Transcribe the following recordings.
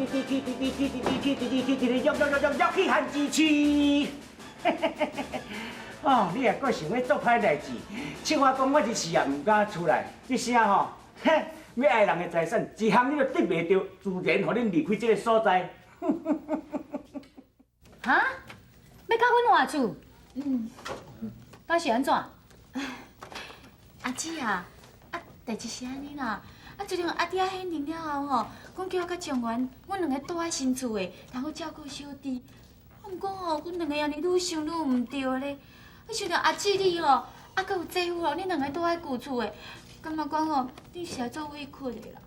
滴滴滴滴滴滴滴滴滴滴滴，约约约约约去番薯市。哦，你也阁想欲做歹代志，笑我讲我一时也毋敢出來，這聲吼，嘿，欲愛人的財產，一項你都得袂著，自然予恁離開這个所在。哈？欲共阮換厝？嗯。敢是按怎？阿姊啊，啊，代誌是按呢啦。啊，自從阿爹顯靈了後吼，講叫我佮狀元，阮兩个住佇新厝的，通好照顧小弟。啊，毋過吼，阮兩个按呢愈想愈毋對咧。啊，想著阿姊你吼，啊，閣有姐夫吼，恁兩个住佇舊厝的，感覺講吼，你是來做委屈的啦。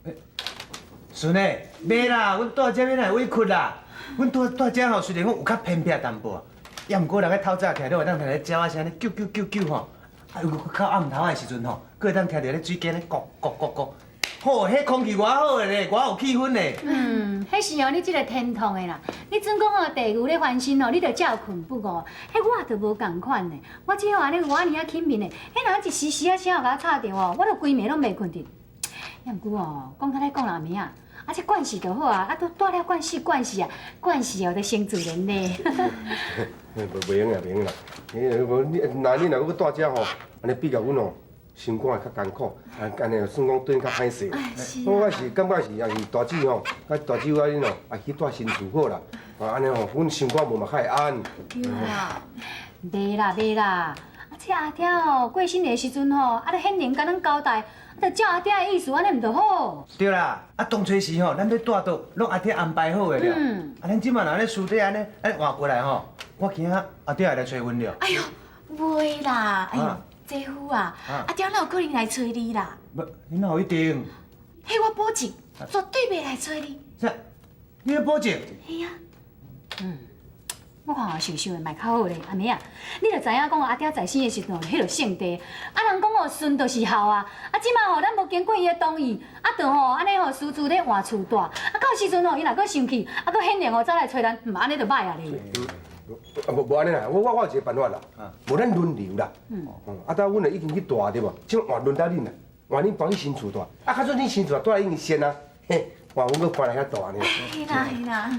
孫的，袂啦，阮住這欲哪會委屈啦？阮住住這吼，雖然講有較偏僻淡薄，也毋過人個透早起來，你會當聽著鳥仔聲咧啾啾啾啾吼，啊，尤較暗頭的時陣吼，閣會當聽著咧水間咧咕咕咕咕。吼，彼空氣偌好的咧，偌有氣氛咧。嗯，彼是哦，你這个天堂的啦。你準講哦，地獄咧翻身哦，你就才有睏不餓。彼我就無仝款咧。我只好按呢，我按呢仔輕眠的，彼若一時時仔聲予我吵著哦，我就規暝攏袂睏著。也毋過哦，講較咧講啦，暝啊，啊這慣勢就好啊，啊都住了慣勢慣勢啊，慣勢哦，就成自然咧。袂袂用啦，袂用啦。你無你，若你若閣住遮吼，按呢比較阮哦，心肝會較艱苦，啊，按呢算講對恁較歹勢。我是感覺是，也是大姊吼，佮大姊我恁哦，也去住新厝好啦。啊，按呢吼，阮心肝無嘛較會安。對啊。袂啦袂啦，啊這阿爹哦，過身的時陣吼，啊，著顯靈共咱交代，啊，著照阿爹的意思，按呢毋著好？對啦，啊當初時吼，咱欲住佗，攏阿爹安排好的了。啊，咱這馬若按呢私底按呢，按呢換過來吼，我驚阿爹會來揣阮了。哎喲，袂啦，哎喲，姐夫啊，阿爹哪有可能來揣你啦？無，你哪有一定？彼我保證，絕對袂來揣你。啥？你咧保證？嘿啊。嗯，我看想想的嘛較好咧，阿妹啊，你著知影講阿爹在生的時陣，彼著聖地，啊人講哦，順就是孝啊，啊這馬吼咱無經過伊的同意，啊就吼按呢吼私自咧換厝住，啊到時陣吼伊若閣生氣，啊閣顯靈吼走來揣咱，毋按呢就歹啊咧。啊，無無按呢啦，我我有一个辦法啦，無咱輪流啦，啊，等阮就已經去住對無？這換輪到恁啦，換恁搬去新厝住，啊，較準恁新厝住已經先啊，嘿，換阮閣搬來遐住按呢。嘿啦嘿啦，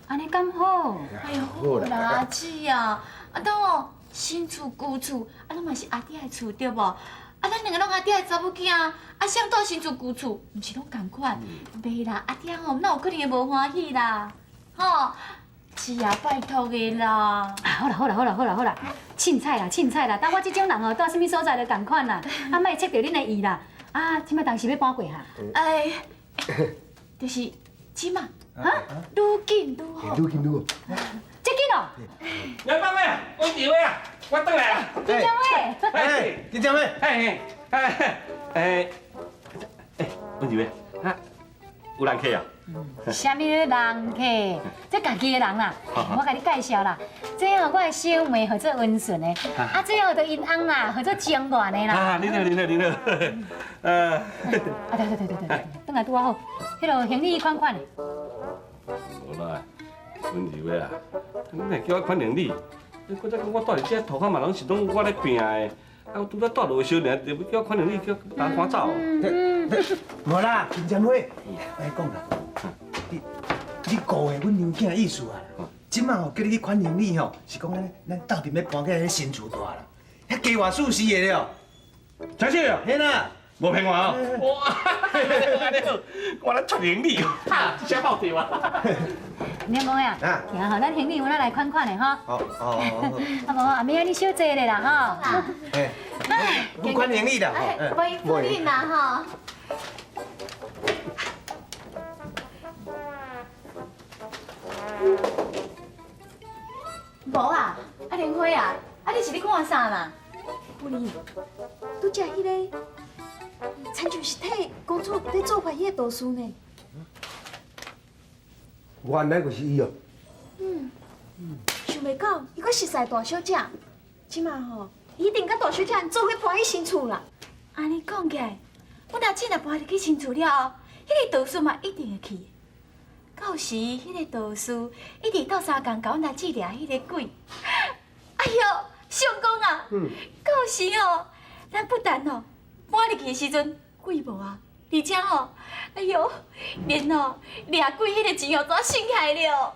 按呢敢好？哎喲，好啦，阿姊啊，啊當哦，新厝舊厝，啊攏嘛是阿爹的厝對無？啊，咱兩个攏阿爹的查某囝，啊，誰住新厝舊厝，毋是攏仝款？袂啦，阿爹吼，哪有可能會無歡喜啦？吼！是啊，拜託的啦。啊，好啦好啦好啦好啦好啦，凊彩啦凊彩啦，當我這種人哦，住啥物所在都仝款啦，啊，莫觸著恁的意啦。啊，這擺當時欲搬過哈？哎，就是這馬，哈，愈緊愈好。愈緊愈好。這緊哦。梁爸妹，溫志偉啊，我轉來啦。金正偉。哎，金正偉。哎哎哎哎，溫志偉，哈，有人客啊？啥物人客？這家己的人啦，我共你介紹啦。這哦，我的小妹號做溫順的，啊，這哦，就𪜶翁啦，號做情願的啦。啊，你好，你好，你好。啊，對對對對對，轉來拄仔好，彼个行李款款的。無啦，溫志偉啊，你若叫我款行李，你閣再講我住佇這塗跤嘛，攏是攏我咧拚的，啊，我拄才住落小爾，就欲叫我款行李，叫人趕走。無啦，金正輝，來講啦。你你誤會阮娘囝意思啊！這馬吼叫你去款行李吼，是講咱咱鬥陣欲搬去彼新厝住啦，遐計劃事實的了。真是啊！嘿啦，無騙我哦。哇，按呢好，我來出行李，哈，這聲爆掉啊！娘妹啊，行吼，咱行李阮仔來款款的吼。好，好，好。啊無，阿妹啊，你小坐咧啦吼。哎，阮款行李啦，吼。無緊啦吼。無啊，啊蓮花啊，啊你是咧看啥啦？夫人，拄才彼个，親像是替公主咧做法彼个道士呢。原來就是伊哦。嗯，想袂到伊閣熟似大小姐，這馬吼一定佮大小姐做伙搬去新厝啦。按呢講起來，阮阿姊若搬入去新厝了後，彼个道士嘛一定會去。到時，彼个道士一直鬥相共，共阮阿姊掠彼个鬼。哎喲，相公啊，到時哦，咱不但哦搬入去的時陣鬼無啊，而且吼，哎喲，連哦掠鬼彼个錢哦，都省起來了。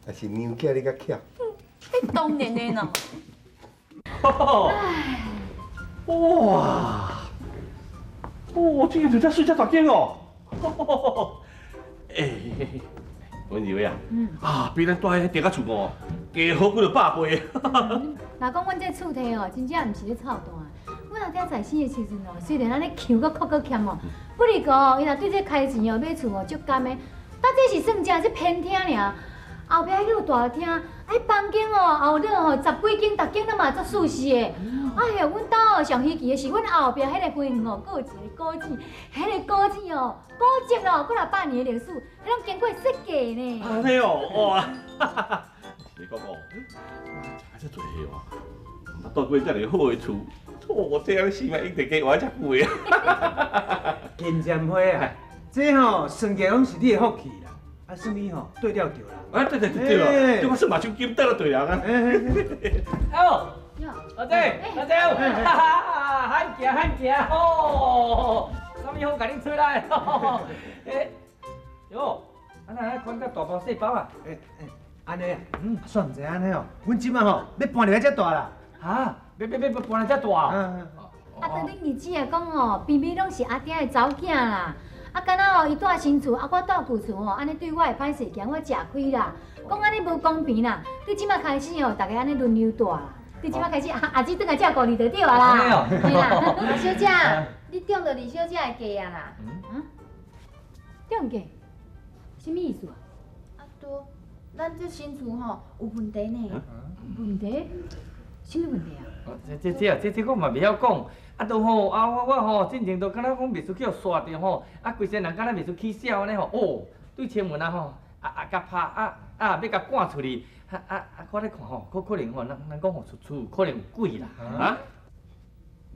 還是娘囝你較巧。當然的咯。哇！哦，這個就遮水遮大間哦。欸，阮二位啊，啊，比咱住彼地較厝哦，加好幾落百倍。若講阮這厝體哦，真正毋是咧臭大。阮阿爹在生的時陣哦，雖然按呢窮閣苦閣欠哦，不過哦，伊若對這開錢哦買厝哦足甘的。但這是算正是偏廳爾，後壁彼有大廳，哎房間哦，後了吼十幾間，逐間攏嘛足舒適的。哎喲，阮兜哦上稀奇的是，阮後壁彼个花園哦，閣有一个古井，彼个古井哦，古蹟哦，幾若百年的歷史，彼攏經過設計呢。按呢哦，哇！你講哦，哇，食這濟哦，毋捌住過遮爾好的厝，我這樣生命一定加活遮久的。金針花啊，這吼算起來攏是你的福氣啦，啊，算你吼對了著人。啊，對對對對哦，對我算目睭金對了對人啊。好，阿姐，阿姐，哈哈，罕行罕行吼，啥物風共恁吹來？欸，喲，啊哪會寬甲大包細包啊？欸欸，按呢啊，煞毋知按呢哦，阮這擺吼欲搬入來遮蹛啦。哈？欲欲欲搬來遮蹛？啊，當恁二姊啊講吼，邊邊攏是阿爹的查某囝啦。啊，敢若吼伊蹛新厝，啊我蹛舊厝吼，按呢對我會歹勢，嫌我食虧啦。講按呢無公平啦。對這擺開始吼，逐家按呢輪流蹛啦。對這擺開始，阿阿姊轉來照顧你就對啊啦。嘿啦，阿小姐，你中著二小姐的計啊啦？啊？中計？啥物意思啊？啊對，咱這新厝吼有問題呢。問題？啥物問題啊？這這這啊，這這我嘛袂曉講。啊，都吼，啊我我吼，進前都敢若講袂輸去予煞著吼，啊規身人敢若袂輸起痟按呢吼，哦，對前門啊吼，啊啊共拍啊啊欲共趕出去，啊啊啊！我咧看吼，可可能吼，人人講吼厝厝可能有鬼啦。啊？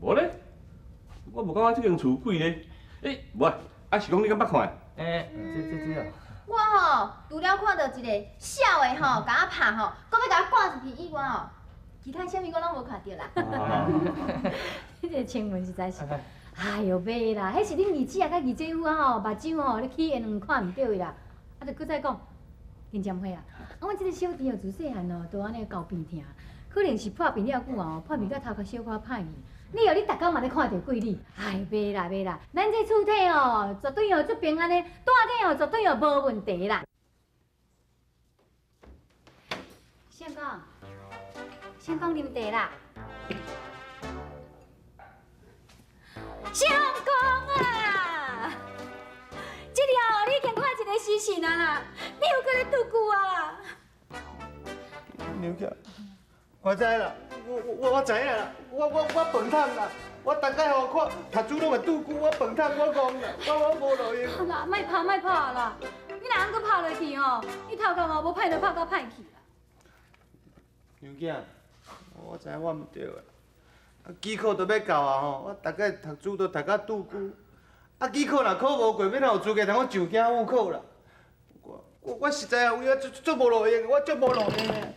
無咧，我無感覺這間厝有鬼咧。欸，無啊，啊是講你敢捌看？欸，這這這哦。我吼除了看著一个痟的吼，共我拍吼，閣欲共我趕出去以外吼，其他啥物我攏無看著啦。彼个清文實在是，哎喲袂啦，彼是恁二姊啊，佮二姐夫啊吼，目睭吼咧起緣看毋著伊啦。啊，著閣再講，金針花啊，啊，阮這个小弟哦，自細漢哦，都按呢猴病疼，可能是破病了久哦，破病甲頭殼小可歹去。你哦，你逐工嘛咧看著鬼你，哎，袂啦袂啦，咱這厝體哦，絕對哦足平安的，蹛底哦絕對哦無問題啦。相公，相公啉茶啦。相公啊，這了後你已經看一個時辰啊啦，你又閣咧拄久啊？娘囝，我知啦，我我我知影啦，我我我笨桶啦，我逐擺予看讀書攏會拄久，我笨桶我戇啦，我我無路用。好啦，莫拍莫拍啦，你若按閣拍落去吼，你頭殼哦無歹就拍甲歹去啦。娘囝，我知影我毋對啊。啊，期考都欲到啊吼，我逐擺讀書都讀甲拄久，啊，期考若考無過，欲哪有資格通講上京赴考啦？我我我實在有影足足無路用，我足無路用的。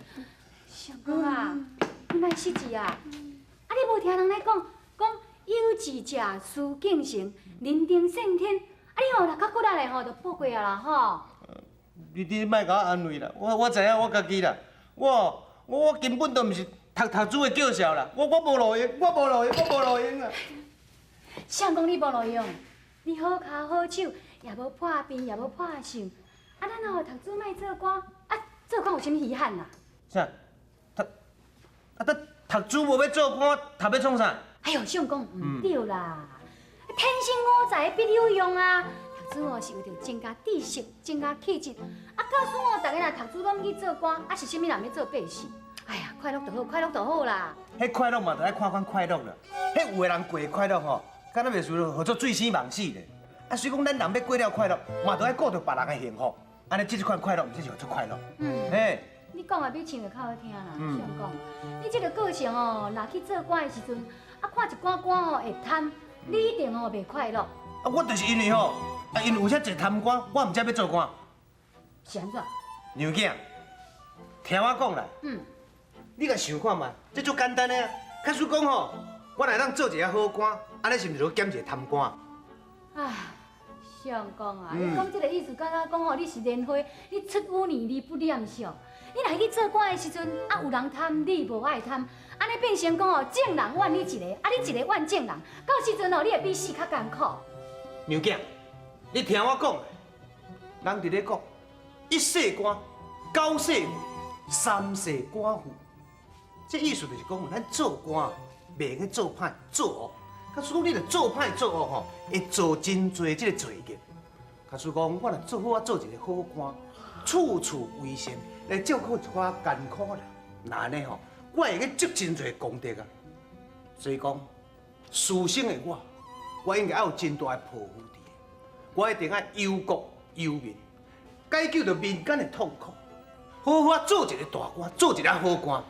相公啊，你莫失志啊！啊，你無聽人咧講，講有志者事竟成，人定勝天。啊，你吼若較骨力的吼，就報過啊啦吼。你你莫共我安慰啦，我我知影我家己啦，我我我根本都毋是讀讀書的叫囂啦，我我無路用，我無路用，我無路用啊！相公你無路用，你好跤好手，也無破病，也無破相。啊，咱哦讀書莫做官，啊做官有啥物遺憾啦？啥？讀啊讀讀書無欲做官，讀欲創啥？哎喲，相公毋對啦，天生我材必有用啊！讀書哦是為著增加知識、增加氣質。啊，假使哦，逐家若讀書攏去做官，啊是啥物人欲做百姓？哎呀，快樂就好，快樂就好啦。彼快樂嘛，著愛看款快樂啦。彼有的人過快樂吼，敢若袂輸號做醉生夢死咧。啊，所以講咱人欲過了快樂，嘛著愛顧著別人的幸福。按呢，這一款快樂，毋才是號做快樂。嗯。嘿。你講的比唱的較好聽啦，相公。你這个個性哦，若去做官的時陣，啊看一寡官哦會貪，你一定哦袂快樂。啊，我就是因為吼，啊因為有遮濟貪官，我毋才欲做官。是按怎？娘囝，聽我講啦。嗯。你共想看覓，這足簡單的啊。假使講吼，我若會當做一个好官，按呢是毋是就減一个貪官？唉，相公啊，你講這个意思，敢若講吼，你是蓮花，你出污泥而不染相。你若去做官的時陣，啊有人貪你無愛貪，按呢變成講吼，眾人怨你一个，啊你一个怨眾人，到時陣吼，你會比死較艱苦。娘囝，你聽我講，人佇咧講，一世官，九世父，三世寡婦。這意思就是講，咱做官袂用做歹做惡。假使講你若做歹做惡吼，會做真濟這个罪孽。假使講我若做好啊，做一个好官，處處為善，來照顧一寡艱苦人，那按呢吼，我會去積真濟功德啊。所以講，書生的我，我應該愛有真大的抱負佇，我一定愛憂國憂民，解救著民間的痛苦，好好啊做一个大官，做一个好官，